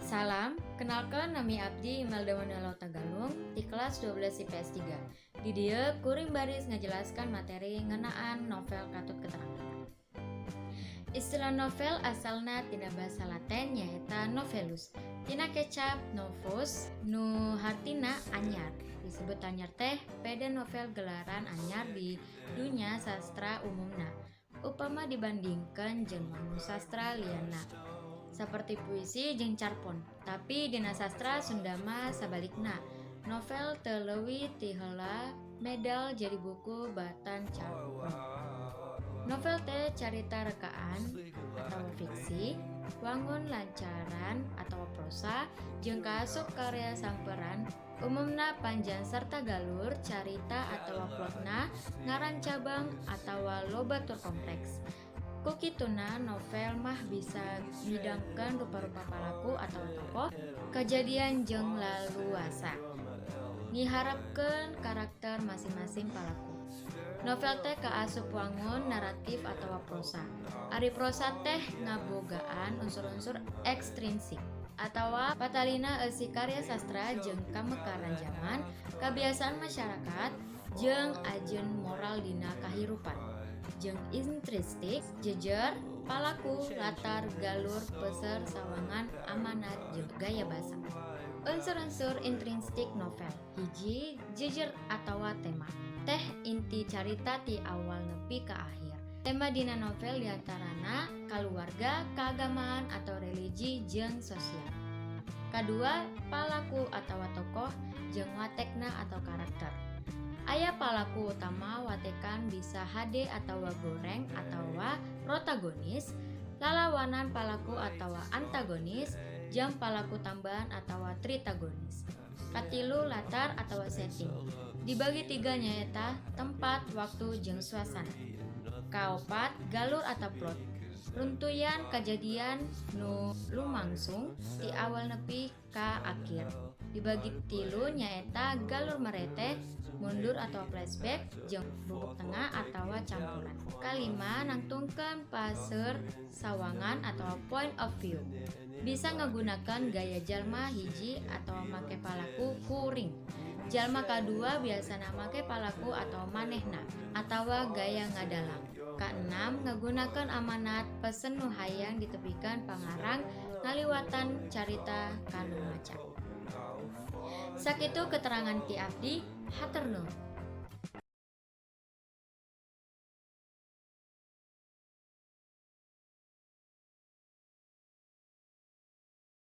Salam, kenalkan, nami abdi Imelda Wanela Tagalung di kelas 12 IPS 3. Di dieu kuring baris ngajelaskan materi ngeunaan novel katut keterangan. Istilah novel asalna tina bahasa Latin, nyaeta novellus. Tina kecap novus nu hartina anyar. Disebut anyar teh pede novel gelaran anyar di dunya sastra umumna, upama dibandingkeun jeung wangun sastra lianna seperti puisi jeung carpon. Tapi dina sastra Sunda mah sabalikna, novel teu leuwih ti heula medal jadi buku batan carpon. Novel teh carita rekaan atau fiksi, wangun lancaran atau prosa, jeung kaasup karya samperan, umumna panjang sarta galur carita atawa plotna ngarancabang atawa loba tur kompleks. Ku kituna novel mah bisa midangkeun rupa-rupa palaku atawa tokoh, kajadian jeung laluasa ngiharapkeun karakter masing-masing palaku. Novel teh kaasup wangun naratif atawa prosa. Ari prosa teh ngabogaan unsur-unsur ekstrinsik atawa patalina eusi karya sastra jeung kamekaran jaman, kabiasaan masyarakat, jeung ajeun moral dina kahirupan. Jeung intrinsik jejer, palaku, latar, galur, peuser, sawangan, amanat, jeung gaya basa. Unsur-unsur intrinsik novel: 1. Jejer atawa tema teh inti carita ti awal nepi ka akhir. Tema dina novel diantarana kaluarga, kaagamaan atau religi, jeung sosial. 2. Palaku atawa tokoh jeung watekna atau karakter. Aya palaku utama, watekan bisa hade atawa goreng atawa protagonis, lalawanan palaku atawa antagonis, jeung palaku tambahan atawa tritagonis. 3. Latar atawa setting. Dibagi tiga, nyaeta tempat, waktu, jeung suasana. 4. Galur atau plot. Runtuyan kajadian nu lumangsung ti awal nepi ka akhir. Dibagi tilu, nyaeta galur mereteh, mundur atau flashback, jeung bubuk tengah atawa campuran. 5. Nangtungkeun paseur sawangan atau point of view. Bisa ngagunakeun gaya jalma hiji atau make palaku kuring. Jalma kadua biasana make palaku atau manehna atawa gaya ngadalang. 6. Ngagunakeun amanat, pesen nu hayang ditepikeun pangarang ngaliwatan carita ka nu maca. Sakitu keterangan ti abdi, hatur nuhun.